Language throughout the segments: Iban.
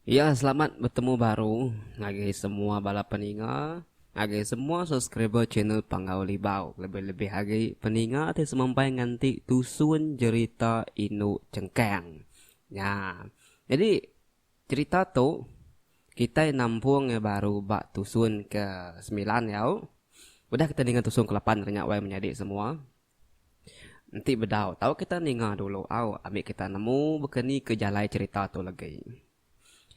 Ya selamat betemu baru ngagai semua bala peninga ngagai semua subscriber channel Panggau Libau lebih-lebih agi peninga ti semampai nganti tusun jerita Indu Chengkang. Nya. Jadi jerita tu kitai nampung iya baru ba tusun ke semilan yau. Udah kita ninga tusun ke lapan nya wai menyadi semua. Enti bedau tau kita ninga dulu au ami kita nemu baka ni ke jalai cherita tu legi.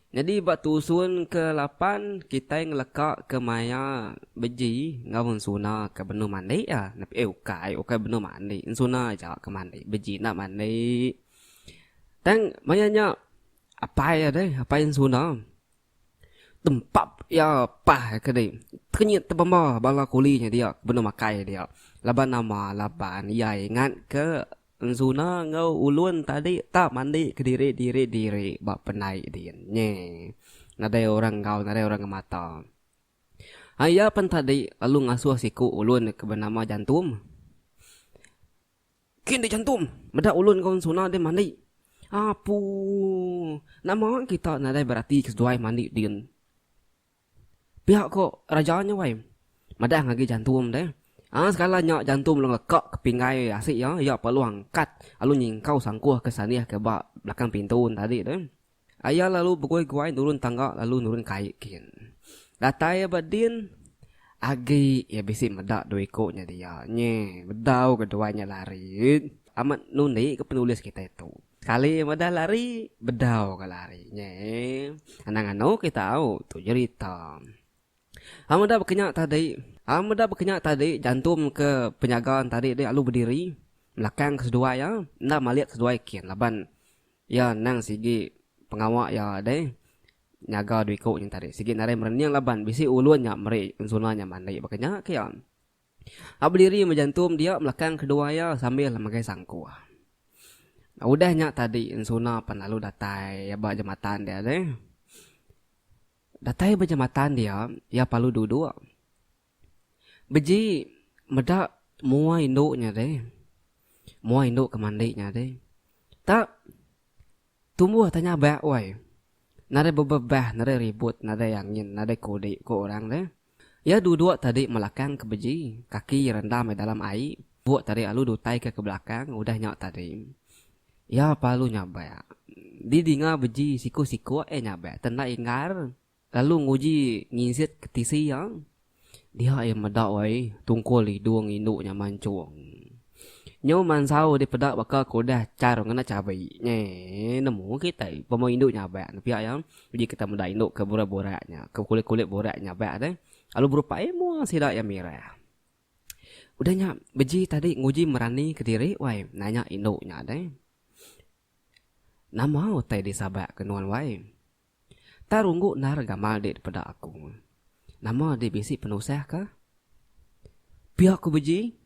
Nyadi ba tusun ke lapan kitai ngeleka ke maya beji enggau ensuna ke benung mandi ah eh ukai ukai benung mandi ensuna aja ke mandi beji enda mandi. Tang maya nya apai iya deh apai ensuna. Tempap iya pah ke deh. Tekenyit tebamba bala kuli nya dia benung makai dia. Laban nama laban iya ingat ke ensuna enggau ulun tadi tak mandi kediri diri diri ba pendai din. Nyeh. Nadai orang enggau nadai orang ngemata. Iya pen tadi lalu ngasuh siku ulun ke benama Jantum. Kin deh jantum meda ulun enggau ensuna deh mandi. Apuu. Nama kita nadai berati ke seduai mandi din. Pia ko raja nya wai. Madah ngagi jantum deh. Aa sekala nya jantum lalu ngeleka ke pinggai asi iya, iya perlu angkat lalu nyingkau sangkuh ke sanih ke ba belakang pintu ne tadi deh. Aya lalu begui-guai nurun tangga lalu nurun kai kin. Datai iya ba din, agi iya bisi meda dua iku nya dia. Nyeh, bedau ga duai nya lari. Amat nundi ga penulis kitai tu. Sekali iya meda lari, bedau ga lari. Nyeh, anang anu kita au, tu jerita. Au meda bekenya tadi, au meda bekenya tadi jantum ke penyaga tadi deh lalu bediri melakang ke seduai iya, enda malik seduai kin laban Iya endang sigi pengawa iya deh nyaga dua iku nya tadi. Sigi nadai merening laban bisi ulun nya meri ensuna nya mandi baka nya ke iya. Au bediri mejantum dia melakang kedua iya sambil megai sangkuh. Udah nya tadi ensuna pan lalu datai ba jematan dia deh. Datai ba jematan dia, iya parlu duduk. Beji meda mua indu nya deh. Mua indu ke mandi nya deh. Tak tumbuh tanya ba wai. Nadai bebebah, nadai ribut, nadai angin, nadai kudi ku orang deh. Iya duduk tadi melakang ke beji, kaki iya rendam iya dalam ai. Buk tadi alu dutai ke ke belakang udah nya tadi. Iya parlu nyabak. Didinga beji siku-siku iya nyabak tenda inggar. Lalu nguji nginsit ke tisi iya, dia iya meda wai tungkul idung indu nya manchung. Nyu mansau dipeda baka ke udah char ngena chabi. Nyeh nemu kitai pemau indu nyabak ne pia iya. Uji kita meda indu ke burak-burak nya, ke kulit-kulit burak nyabak deh. Lalu berupai mua sida iya mirah. Udah nya beji tadi nguji merani kediri wai nanya indu nya deh. Nama utai disabak ke nuan wai? Tang runggu endar gamal dik dipeda aku. Nama dik bisi penusah ka? Pia ku Beji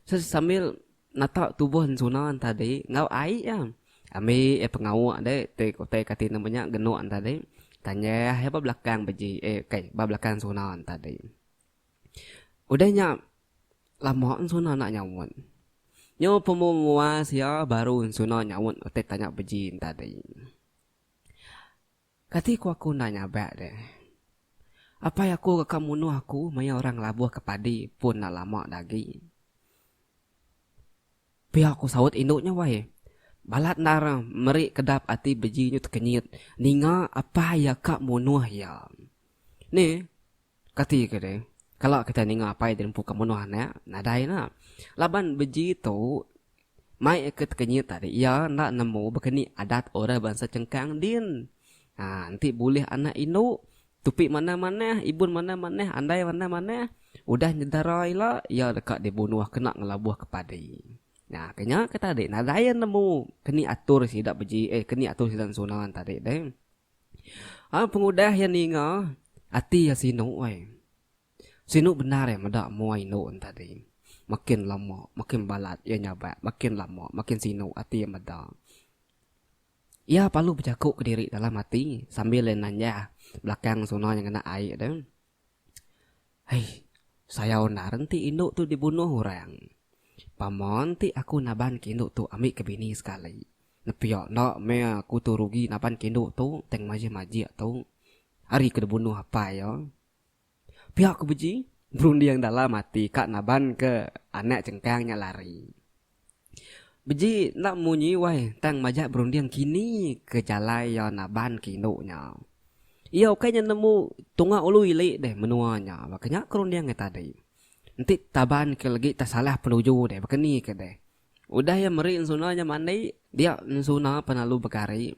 sambil nata tubuh ensuna tadi enggau ai iya. Ambi iya pengawa dik ti utai kati nama nya genuk tadi tanjah iya ba belakang Beji eh kai ba belakang ensuna tadi. Udah nya lama ensuna enda nyaut. Nyu pemu muas iya baru ensuna nyaut utai tanya Beji tadi. Kati ku aku enda nyabak deh. Apai aku ka munuh aku maya orang ngelabuh ke padi pun enda lama da agi. Pia ku saut indu nya wai. Balat endar meri kedap ati beji nyu tekenyit ninga apai iya ka munuh iya. Ni kati ke deh kala kitai ninga apai diri empu ka munuh anak nadai ne. Laban beji tu Mai ke tekenyit tadi iya enda nemu baka ni adat orang bansa chengkang din. Ha enti bulih anak indu tupi manah-manah, ibun manah-manah, andai manah-manah udah nyedara ila iya deka dibunuh kena ngelabuh ke padi. Nya ke nya ke tadi nadai iya nemu ke ni atur sida beji eh ke ni atur sida ensuna tadi deh. Ha pengudah iya ninga ati iya sinu ai. Sinu bendar iya meda mua indu ne tadi. Makin lama makin balat iya nyabak makin lama makin sinu ati iya meda. Iya parlu bejaku kediri dalam ati sambil iya nanjah belakang suna nya ngena ai deh. Aih sayau endar enti indu tu dibunuh orang. Pama enti aku naban ke indu tu ambi ke bini sekali. Nepia enda meh aku tu rugi naban ke indu tu tang majik-majik tu. Ari ke dibunuh apai iya. Pia ku Beji berunding dalam ati ka naban ke anak chengkang nya lari. Beji enda munyi wai tang majak berunding kini ke jalai iya naban ke indu nya. Iya ukai nya nemu tunga ulu ili deh menua nya baka nya ke runding iya tadi. Enti taban ke legi tesalah penuju deh baka ni ke deh. Udah iya meri ensuna nya mandi, dia ensuna pan lalu begari.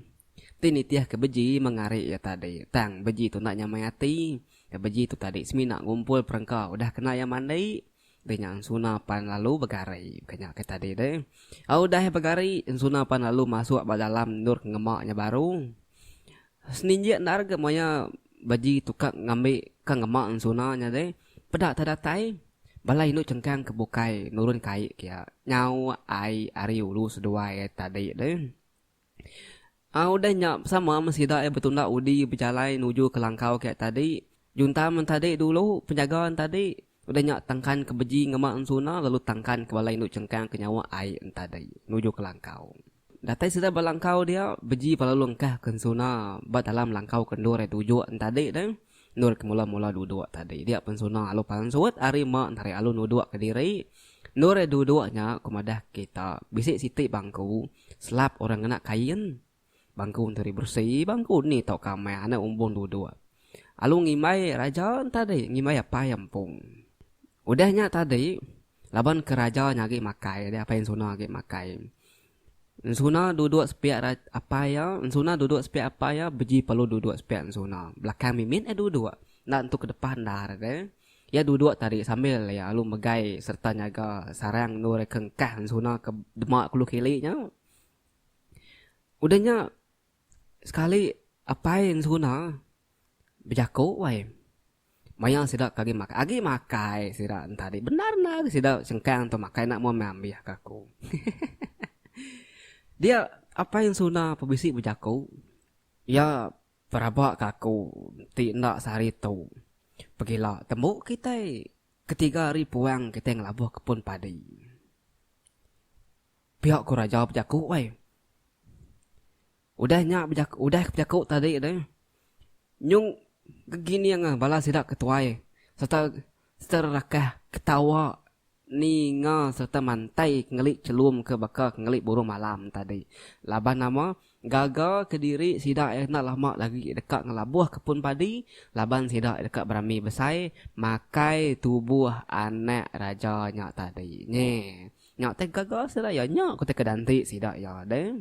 Ti nitih ke beji mengari iya tadi. Tang beji tu enda nyamai ati. Beji tu tadi semina ngumpul perengka udah kena iya mandi. Deh nya ensuna pan lalu begari. Baka nya ke tadi deh. Udah iya begari, ensuna pan lalu masuk ba dalam endur ke ngema nya baru. Seninjik endar ga maya beji tu ka ngambi ka ngema ensuna nya deh. Peda ta datai. Bala indu chengkang ke bukai nurun ke ai kia nyau ai ari ulu seduai tadi deh. Au udah nya sama meh sida iya betunda udi bejalai nuju ke langkau kia tadi. Junta men tadi dulu penjaga entadi udah nya tangkan ke beji ngema ensuna lalu tangkan ke bala indu chengkang ke nyawa ai entadi nuju ke langkau. Datai sida ba langkau dia, Beji pa lalu engkah ke ensuna ba dalam langkau ke endur iya duduk entadi deh. Endur ke mula-mula duduk tadi. Dia pen ensuna alu pansut ari ma entari alu nuduk kediri. Endur iya duduk nya ku madah kita bisi siti bangku selap orang ngena kain. Bangku entari beresi bangku ni tauka amai anak umbung duduk. Alu ngimbai raja entadi ngimbai apai empung. Udah nya tadi Laban ke raja nya agi makai dia apai Ensuna agi makai. Ensuna duduk sepiak apai iya, Ensuna duduk sepiak apai iya, Beji perlu duduk sepiak Ensuna. Belakang mimit iya duduk. Enda entu ke depan endar deh. Iya duduk tadi sambil iya lalu megai sereta nyaga sarang endur iya ke engkah Ensuna ke dema kulu kili nya. Udah nya sekali apai Ensuna bejaku wai. Maya sida ke agi makai, agi makai sida entadi bendar endar sida sengkang tu makai enda meh ambih ka aku. Dia apai ensuna pe bisi bejaku iya peraba ka aku ti enda sehari tu pegila tembu kitai ketiga hari puang kitai ngelabuh kepun padi. Pia ku raja bejaku ai. Udah nya bejaku udah ke bejaku tadi deh nyung gegining bala sida ke tuai sereta sereta rerakah ketawa ninga sereta mantai ke ngeli chelum ke baka ke ngeli burung malam tadi. Laban nama gaga kediri sida iya enda lama lagi deka ngelabuh ke pun padi laban sida deka berami besai makai tubuh anak raja nya tadi. Nyeh nya tai gaga sida iya nya ku tai ke danti sida iya deh.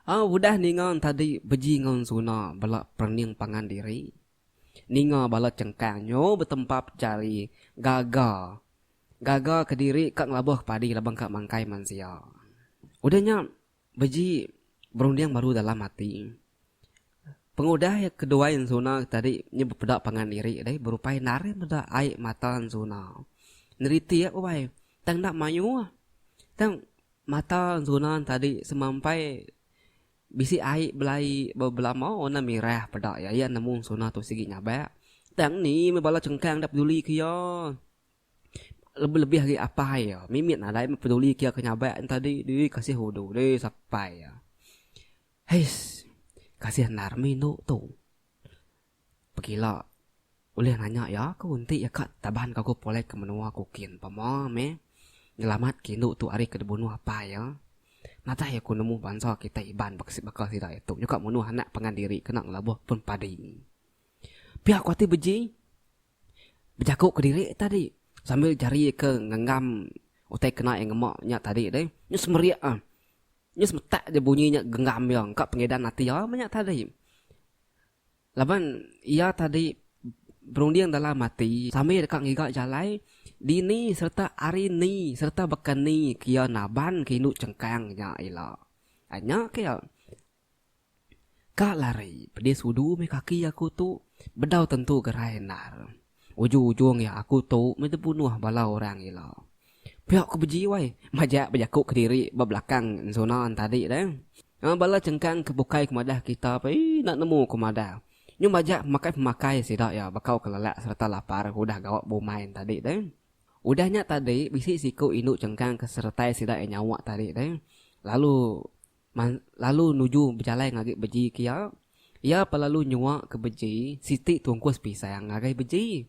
Au udah ninga entadi beji enggau ensuna bela perening pangan diri. Ninga bala chengkang nyu betempap jari gaga gaga kediri ka ngelabuh padi laban ka mangkai mensia. Udah nya beji berunding baru dalam ati. Pengudah iya keduai ensuna tadi nyu bepeda pangan diri deh berupai endar iya meda ai mata ensuna. Neritik wai tang enda mayuh tang Mata ensuna tadi semampai bisi ai belai bebelama warna mirah peda iya. Iya nemu ensuna tu sigi nyabak. Tang ni meh bala chengkang enda peduli ke iya. Lebih-lebih agi apai iya. Mimit nadai meh peduli ke iya ke nyabak nya tadi. Diri kasih udu deh sapai iya. Heiss kasih endar meh indu tu. Pegila ulih nanya iya ku enti iya ka taban ka aku pulai ke menua ku kin pama meh nyelamat ke indu tu ari ke dibunuh apai iya. Nadai aku nemu bansa kitai Iban baka sida iya tu nyuka munuh anak pangan diri kena ngelabuh pun padi. Pia ku ati Beji bejaku kediri tadi sambil jari ke ngenggam utai kena iya ngema nya tadi deh nyu semerik ah. Nyu semetak je bunyi nya genggam iya engka pengidan ati iya meh nya tadi. Laban iya tadi berunding dalam ati sambil deka ngiga jalai dini sereta ari ni sereta baka ni ke iya naban ke indu chengkang nya ila. Nya ke iya ka lari pedis udu meh kaki aku tu bedau tentu gerai endar. Ujung-ujung iya aku tu meh tebunuh bala orang ila. Pia ku Beji wai, majak bejaku kediri ba belakang ensuna tadi deh. Bala chengkang ke bukai ke madah kita pei enda nemu ku madah. Nyu majak pemakai pemakai sida iya bakau ke lelak sereta lapar ke udah gawa bumai tadi deh. Udah nya tadi bisi siku indu chengkang ke seretai sida iya nyawa tadi deh. Lalu. Lalu nuju bejalai ngagi beji ke iya. Iya pa lalu nyua ke beji siti tungkus pisang ngagai beji.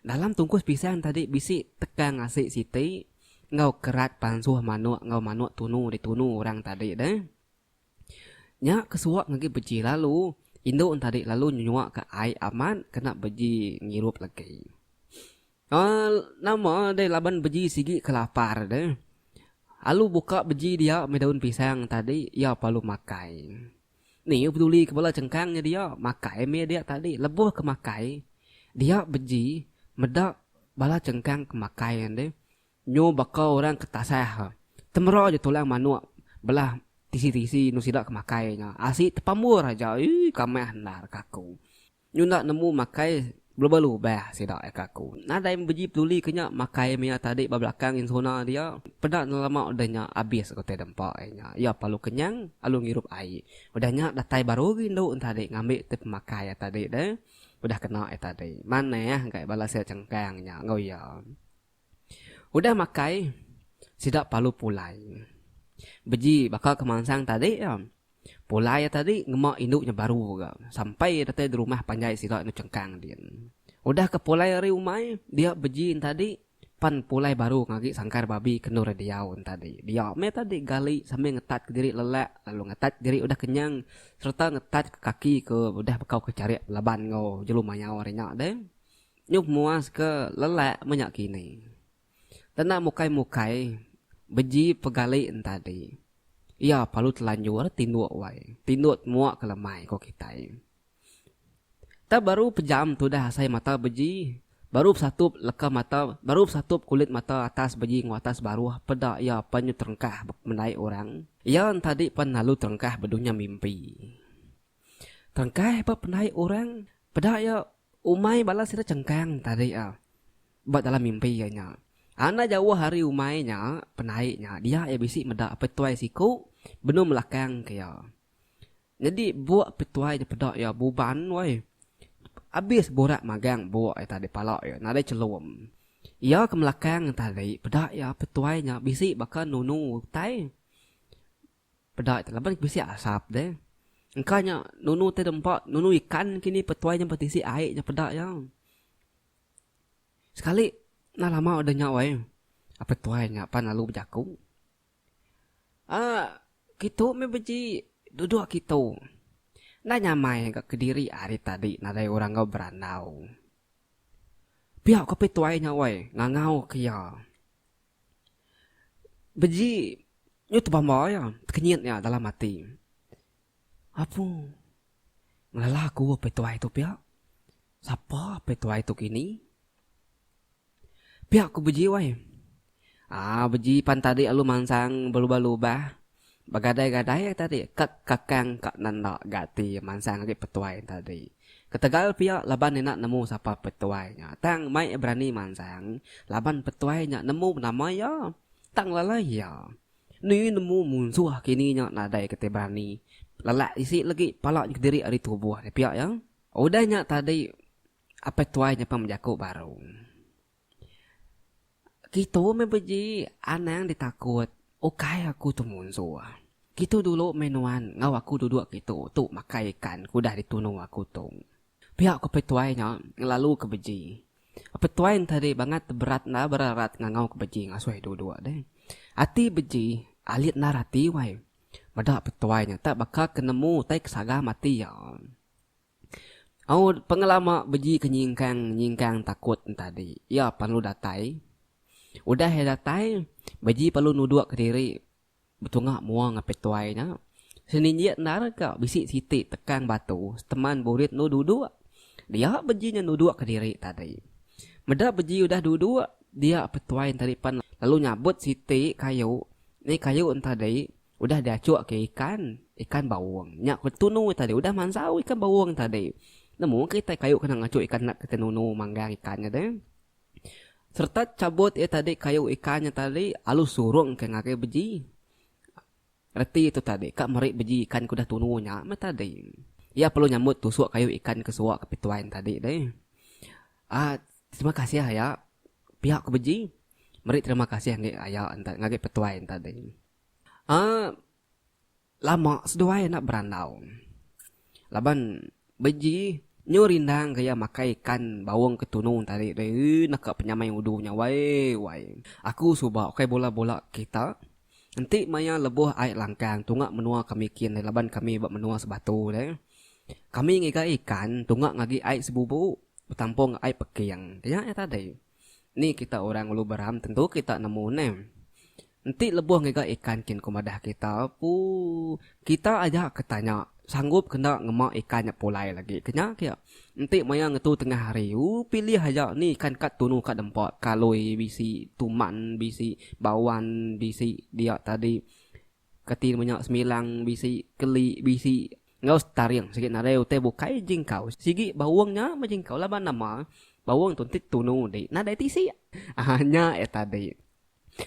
Dalam tungkus pisang tadi bisi tekang asi siti enggau kerat pansuh manuk enggau manuk tunu ditunu orang tadi deh. Nya ke suak ngagi beji lalu indu tadi lalu nyua ke ai amat kena beji ngirup legi. Nama deh laban beji sigi ke lapar deh. Alu buka beji dia meh daun pisang tadi iya perlu makai. Ni peduli ke bala chengkang nya dia makai meh dia tadi lebuh ke makai dia beji meda bala chengkang ke makai nya deh nyu baka orang ke tasah temera ja tulang manuk belah tisi tisi enu sida ke makai nya asi tepambur aja eii kamah endar ka aku. Nyu enda nemu makai belubah-lubah sida iya ke aku. Nadai beji peduli ke nya makai mia tadi ba belakang insuna dia. Peda enda lama udah nya abis ko tai dempa iya nya. Iya parlu kenyang lalu ngirup ai. Udah nya datai baru agi indu tadi ngambi ti pemakai iya tadi deh. Udah kena iya tadi. Manah ga bala sida chengkang nya enggau iya. Udah makai sida parlu pulai. Beji baka ke mansang tadi iya. Pulai iya tadi ngema indu nya baru ga sampai iya datai di rumah panjai sida enda chengkang din. Udah ke pulai ari umai dia beji tadi pan pulai baru ngagi sangkar babi ke endur iya diau tadi. Dia meh tadi gali sambil ngetat kediri lelak lalu ngetat diri udah kenyang sereta ngetat ke kaki ke udah bekau ke charik belaban enggau jelu mayau ari nya deh. Nyu pemuas ke lelak meh nya kini. Tenda mukai-mukai beji pegali entadi. Iya palu telanjur tinduk wai. Tinduk temua ke lemai ko kitai. Tang baru pejam tudah asai mata beji, baru besatup leka mata, baru besatup kulit mata atas beji enggau atas baruh peda iya pan nyu terengkah mendai orang. Iya entadi pan lalu terengkah bedunya mimpi. Terengkah ba pendai orang peda iya umai bala sida chengkang tadi iya. Ba dalam mimpi iya nya. Enda jauh ari umai nya, penaik nya, dia iya bisi meda petuai siku benung melakang ke iya. Nyadi buk petuai nya peda iya buban weh. Abis burak magang buk iya tadi pala iya nadai chelum. Iya ke melakang tadi peda iya petuai nya bisi baka nunu utai. Peda ita laban bisi asap deh. Engka nya nunu ti dempa nunu ikan kini petuai nya betisi ai nya peda iya. Sekali enda lama udah nya wai apai tuai nya pan lalu bejaku. Aaa kitu meh beji duduk kitu. Enda nyamai ga kediri ari tadi nadai orang enggau berandau. Pia ko apai tuai nya wai ngangau ke iya. Beji nyu tebamba iya tekenyit iya dalam ati. Apu ngelala aku apai tuai tu pia. Sapa apai tuai tu kini? Pia ku Beji wai. Aa Beji pan tadi lalu mansang belubah-lubah begadai-gadai iya tadi ka kakang ka nanda ga ati mansang agi petuai tadi. Ketegal pia laban enda nemu sapa petuai nya. Tang mai iya berani mansang laban petuai nya nemu nama iya. Tang lalai iya. Ni nemu munsuh kini nya nadai kitai berani lelak isi legi pala nya kediri ari tubuh ne pia iya. Udah nya tadi apai tuai nya pan bejaku baru. Kitu meh beji anang ditakut ukai aku tu munsuh. Kitu dulu meh nuan enggau aku duduk kitu tu makai ikan ke udah ditunu aku tu. Pia ko petuai nya ngelalu ke beji. Petuai enti ari bangat berat enda berat ngangau ke beji ngasuh duduk deh. Ati beji alit endar ati wai meda petuai nya tak baka ke nemu utai ke sagam ati iya. Au pengelama beji ke nyingkang nyingkang takut tadi iya perlu datai. Udah iya datai beji perlu nuduk kediri betunga mua ngapai tuai nya. Seninjik endar ka bisi siti tekang batu seteman burit enu duduk. Dia beji nya nuduk kediri tadi. Meda beji udah duduk dia petuai tadi pan lalu nyabut siti kayu ni kayu tadi Udah diachuk ke ikan, ikan baung. Nya ku tunu tadi udah mansau ikan baung tadi. Nemu kitai kayu kena ngachuk ikan enda kitai nunu manggang ikan nya deh. Sereta chabut iya tadi kayu ikan nya tadi alu surung ke ngagai beji. Reti tu tadi ka meri beji ikan ke udah tunu nya meh tadi. Iya perlu nyambut tusuk kayu ikan ke suak ke pituai ne tadi deh. Aaa terima kasih aya pia ku beji meri terima kasih ngagai aya ngagai petuai ne tadi. Aaa. Lama seduai enda berandau. Laban Beji nyu rindang ke iya makai ikan baung ke tunu tadi deh eii naka penyamai udu nya wai wai. Aku suba ukai bula bula kita enti maya lebuh ai langkang tunga menua kami kin deh laban kami ba menua Sebatu deh. Kami ngiga ikan tunga ngagi ai sebubu betampung ai peking nya iya tadi. Ni kita orang ulu beram tentu kita nemu neh. Enti lebuh ngiga ikan kin ku madah kita puu kita aja ke tanya sanggup ke enda ngema ikan nya pulai lagi ke nya kia. Enti maya ngetu tengah hari ooh pilih aja ni ikan ka tunu ka dempa kalui bisi tuman bisi bawan bisi dia tadi kati nama nya semilang bisi keli bisi enggau setaring sigi nadai utai bukai jingkau sigi baung nya meh jingkau laban nama baung tu enti tunu di nadai tisik aaa nya iya tadi.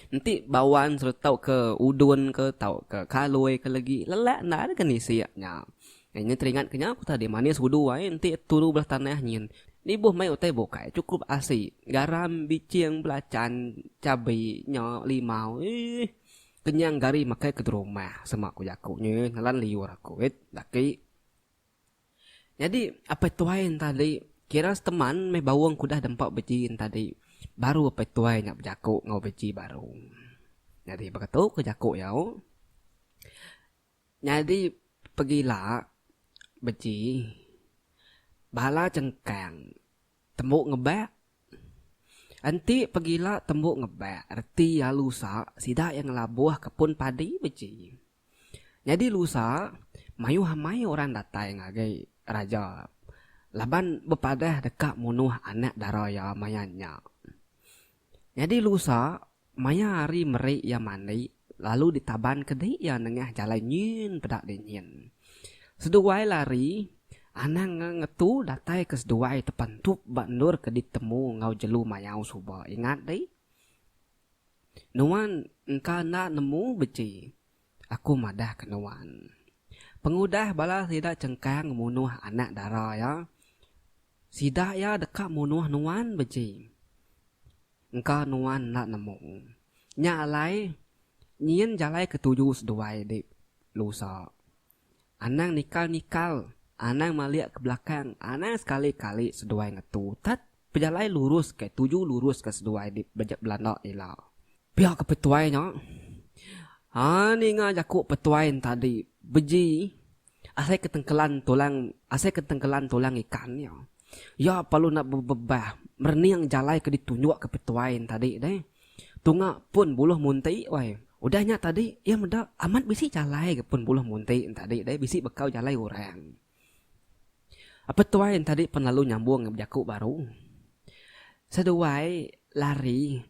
Enti bawan sereta ke udun ke tauka kalui ke legi lelak enda ke nisik nya. Nya teringat ke nya ku tadi manis udu ai enti turu belah tanah nyin. Nibuh mai utai bukai chukup asi garam biching belacan chabi nya limau eii kenyang gari makai ke derumah sema ku jaku nya nelan liur aku it laki. Nyadi apai tuai ne tadi kira seteman meh baung ke udah dempa beji ne tadi baru apai tuai nya bejaku enggau beji baru. Nyadi baka tu ku jaku iya. Nyadi pegila beji bala chengkang tembu ngebak. Enti pegila tembu ngebak reti iya lusa sida iya ngelabuh ke pun padi beji. Nyadi lusa, mayuh amai orang datai ngagai raja laban bepadah deka munuh anak dara iya maya nya. Nyadi lusa, maya hari meri iya mandi lalu ditabanka di iya nengah jalai nyin peda di nyin. Seduai lari, anang ngetu datai ke seduai tepantup ba endur ke ditemu enggau jelu mayau suba ingat dih. Nuan engka enda nemu beji. Aku madah ke nuan. Pengudah bala sida chengkang munuh anak dara iya, sida iya deka munuh nuan beji. Engka nuan enda nemu. Nya alai, nyin jalai ke tuju seduai di lusa. Anang nikal-nikal, anang malik ke belakang, anang sekali-kali seduai ngetu. Tat pejalai lurus ke tuju lurus ke seduai di belanda ila. Pia ke petuai nya. Haa ninga jaku petuai entadi beji asai ke tengkelan tulang asai ke tengkelan tulang ikan iya. Iya perlu enda bebebah merening jalai ke ditunjuk ke petuai entadi deh. Tunga pun buluh munti wai. Udah nya tadi iya meda amat bisi jalai ga pun buluh munti entadi deh bisi bekau jalai orang. Apai tuai entadi pen lalu nyambung bejaku baru. Seduai lari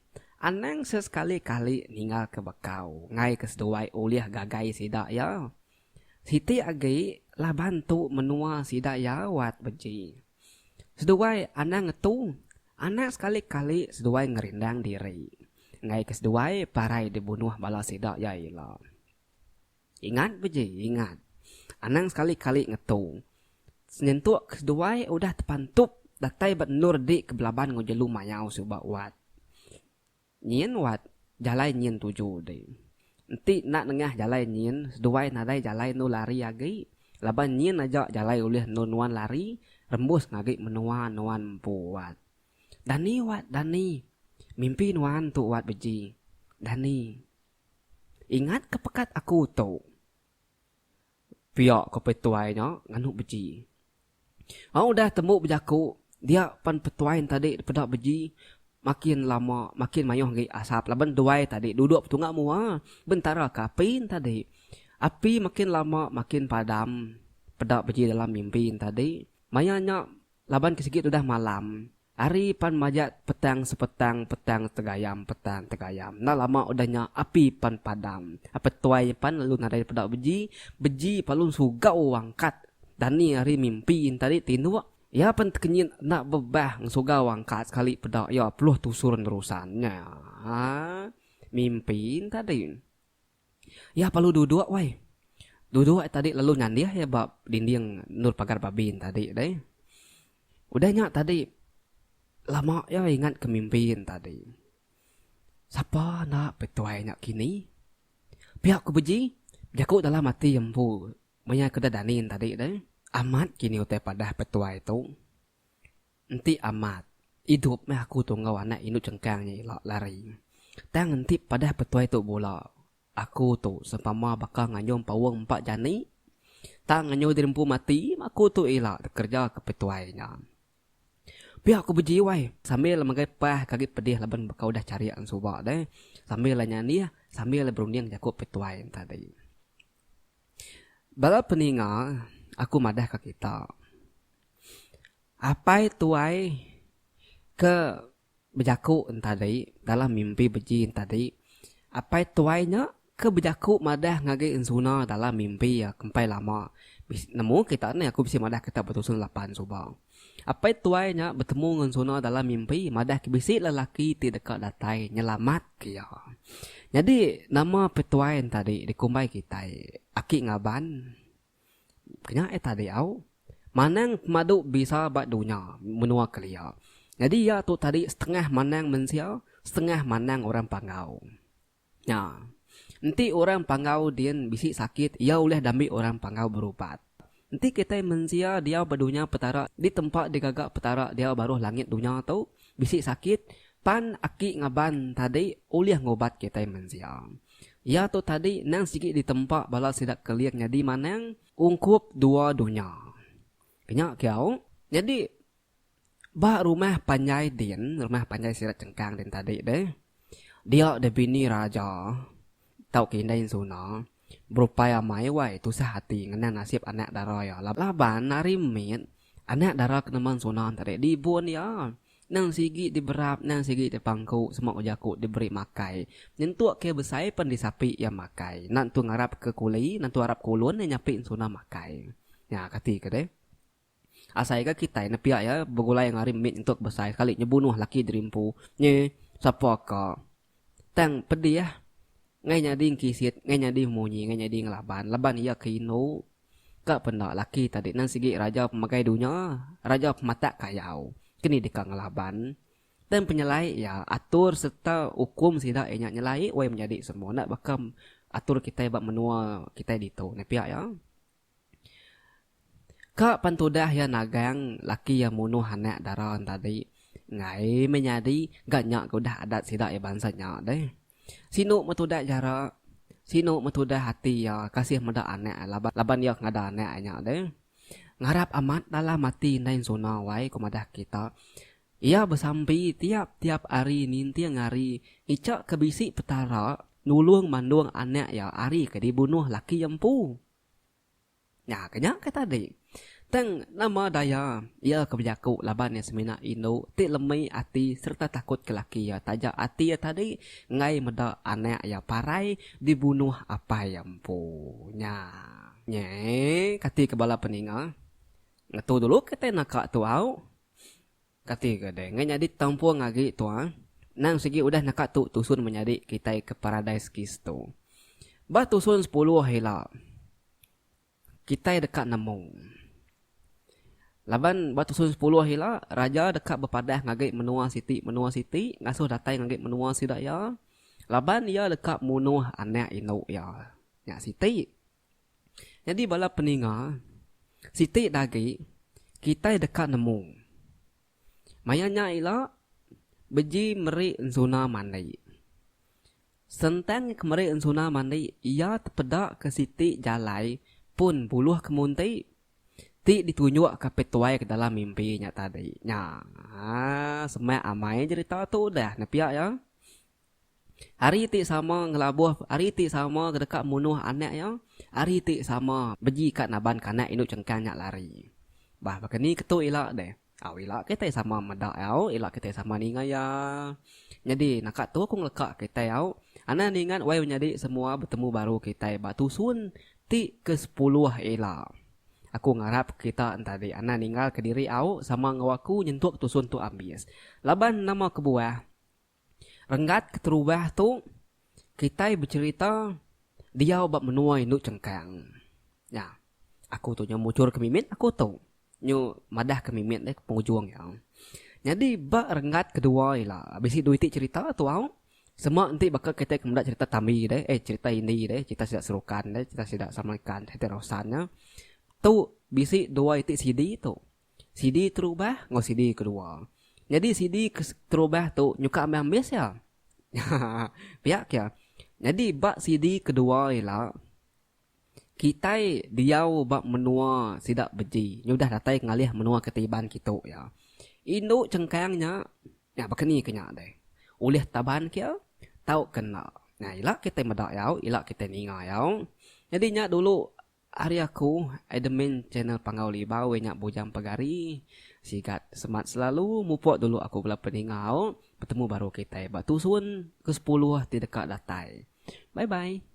anang sesekali kali ninggal ke bekau enggai ke seduai ulih gagai sida iya. Siti agi laban tu menua sida iya wat beji. Seduai anang ngetu, anak sekali-kali seduai ngerindang diri. Enggai ke seduai parai dibunuh bala sida iya ila. Ingat beji, ingat. Anang sekali-kali ngetu. Senyentuk ke seduai udah tepantup datai ba endur di ke belaban enggau jelu mayau suba wat. Nyin wat, jalai nyin tuju di. Enti enda nengah jalai nyin, seduai nadai jalai endur lari agi, laban nyin aja jalai ulih endur nuan lari rembus ngagi menua nuan empu wat. Dani wat, dani. Mimpi nuan tu wat beji. Dani. Ingat ke pekat aku tu. Pia ko petuai nya nganu beji. Au udah tembu bejaku dia pan petuai ne tadi peda beji makin lama makin mayuh agi asap laban duai tadi duduk betunga mua bentara ke api ne tadi. Api makin lama makin padam peda beji dalam mimpi ne tadi. Maya nya laban ke sigi tudah malam. Hari pan majak petang sepetang petang tegayam petang tegayam. Enda lama udah nya api pan padam. Apai tuai nya pan lalu nadai peda beji, beji palun sugau angkat dani ari mimpi enti tadi tinduk. Iya pan tekenyit enda bebah ngesugau angkat sekali peda iya peluh tusur nerusan nya. Mimpi enti tadi. Iya perlu duduk wai. Duduk tadi lalu nyandih iya ba dinding endur pagar babi ne tadi deh. Udah nya tadi lama iya ingat ke mimpi ne tadi. Sapa enda petuai nya kini? Pia ku Beji. Jaku dalam ati empu maya ke deh dani tadi deh. Amat kini utai padah petuai tu. Enti amat, idup meh aku tu enggau anak indu chengkang nya ila lari. Tang enti padah petuai tu bula, aku tu sempama baka nganyung paung empa jani. Tang nganyu diri empu mati meh aku tu ila kereja ke petuai nya. Pia ku beji wai sambil megai pah ke agi pedih laban baka udah charik suba deh sambil le nyandih sambil le berunding jaku petuai tadi. Bala peninga aku madah ka kita apai tuai ke bejaku entadi dalam mimpi beji entadi apai tuai nya ke bejaku madah ngagai ensuna dalam mimpi iya ke empai lama. Nemu kita nih aku bisi madah kita betusun lapan suba. Apai tuai nya betemu enggau ensuna dalam mimpi madah ke bisi lelaki ti deka datai nyelamat ke iya. Nyadi nama apai tuai entadi dikumbai kitai aki ngaban. Kenya iya tadi au. Manang pemadu bisa ba dunya menua kelia. Nyadi iya tu tadi setengah manang mensia setengah manang orang Panggau. Nya. Enti orang Panggau din bisi sakit, iya ulih dambi orang Panggau berubat. Enti kitai mensia diau ba dunya Petara ditempa digaga Petara diau baruh langit dunya tu, bisi sakit, pan aki ngaban tadi ulih ngubat kitai mensia. Iya tu tadi nang sigi ditempa bala sida Keling nyadi manang ungkup dua dunya. Kenya kiau. Nyadi ba rumah panjai din, rumah panjai sida Chengkang din tadi deh, dia deh bini raja tauka indai ensuna berupai amai wai tusah ati ngenang nasib anak dara iya laban ari mit anak dara ke nama ensuna tadi dibun iya nang sigi diberap nang sigi dipangku sema ku jaku diberi makai nyentuk ke besai pen disapi iya makai enda nentu ngarap ke kuli enda nentu arap ke ulun iya nyapi ensuna makai. Nya kati ke deh. Asai ga kitai nepiak iya begulai ngari mit nyentuk besai sekali nyebunuh laki diri empu. Nyi, sapa ka. Tang pedih ngai nyadi ngkisit, ngai nyadi munyi, ngai nyadi ngelaban laban iya ke indu ka penda laki tadi nan sigi raja pemagai dunya, raja pematak kayau. Keni deka ngelaban. Tang penyelai iya, atur sereta ukum sida iya nya nyelai wai menyadi semua enda baka atur kitai ba menua kitai ditu. Nepiak iya. Ka pan tudah iya nagang laki iya munuh anak dara entadi enggai meh nyadi ga nya ke udah adat sida iya bansa nya deh. Sinu meh tudah jara, sinu meh tudah ati iya kasih meda anak iya laban laban iya ke ngada anak iya nya deh. Ngarap amat dalam ati indai ensuna wai ku madah kita. Iya besampi tiap-tiap hari ninting hari ngicha ke bisi Petara nulung mandung anak iya ari ke dibunuh laki iya empu. Nya ke nya ke tadi. Tang nama daya iya ke bejaku laban iya semina indu ti lemi ati sereta takut ke laki iya taja ati iya tadi enggai meda anak iya parai dibunuh apai iya empu. Nya. Nyei kati ke bala peninga ngetu dulu kitai naka tu au. Kati ke deh enggai nyadi tampung agi tu ah. Nang sigi udah naka tu tusun menyadi kitai ke Paradise Kiss tu. Ba tusun sepuluh ila kitai deka nemu. Laban ba tusun sepuluh ila raja deka bepadah ngagai menua siti menua siti ngasuh datai ngagai menua sida iya laban iya deka munuh anak indu iya. Nya siti. Nyadi bala peninga, siti da agi kitai deka nemu. Maya nya ila, Beji meri ensuna mandi. Sentang ke meri ensuna mandi iya tepeda ke siti jalai pun buluh kemunti ti ditunjuk ka petuai ke dalam mimpi nya tadi. Nya semak amai jerita tu udah ne pia iya. Hari ti sama ngelabuh hari ti sama ke deka munuh anak iya, hari ti sama beji ka naban ke anak indu chengkang nya lari. Bah baka ni ketu ila deh. Au ila kitai sama meda au, ila kitai sama ninga iya. Nyadi naka tu aku ngeleka kitai au. Anang ningat wai menyadi semua betemu baru kitai ba tusun ti ke sepuluh ila. Aku ngarap kita entadi anang ninggal kediri au sama enggau aku nyentuk tusun tu ambis. Laban nama kebuah Renggat keterubah tu, kitai becherita diau ba menua indu chengkang. Nya, aku tu nyau muchur ke mimit aku tu. Nyu madah ke mimit deh pengujung iya. Nyadi ba renggat kedua ila bisi dua iti cherita tu au. Sema enti baka kitai ke meda cherita Tambi deh eh cherita Hindi deh cherita sida Serukan deh cherita sida Salman Khan Hrithik Roshan nya tu bisi dua iti CD tu. CD terubah enggau CD kedua. Nyadi CD ke terubah tu nyuka ambis ambis iya. Pia ke iya. Nyadi ba CD kedua ila kitai diau ba menua sida beji nyudah datai ngalih menua kitai Iban kitu iya. Indu chengkang nya nya baka ni ke nya deh. Ulih taban ke iya tauka enda. Nya ila kitai meda iya ila kitai ninga iya. Nyadi nya dulu Ari aku, admin channel Panggau Libau iya nya Bujang Pegari, sigat semat selalu mupuk dulu aku bela peningau, betemu baru kitai ba tusun ke sepuluh ti deka datai. Bye bye.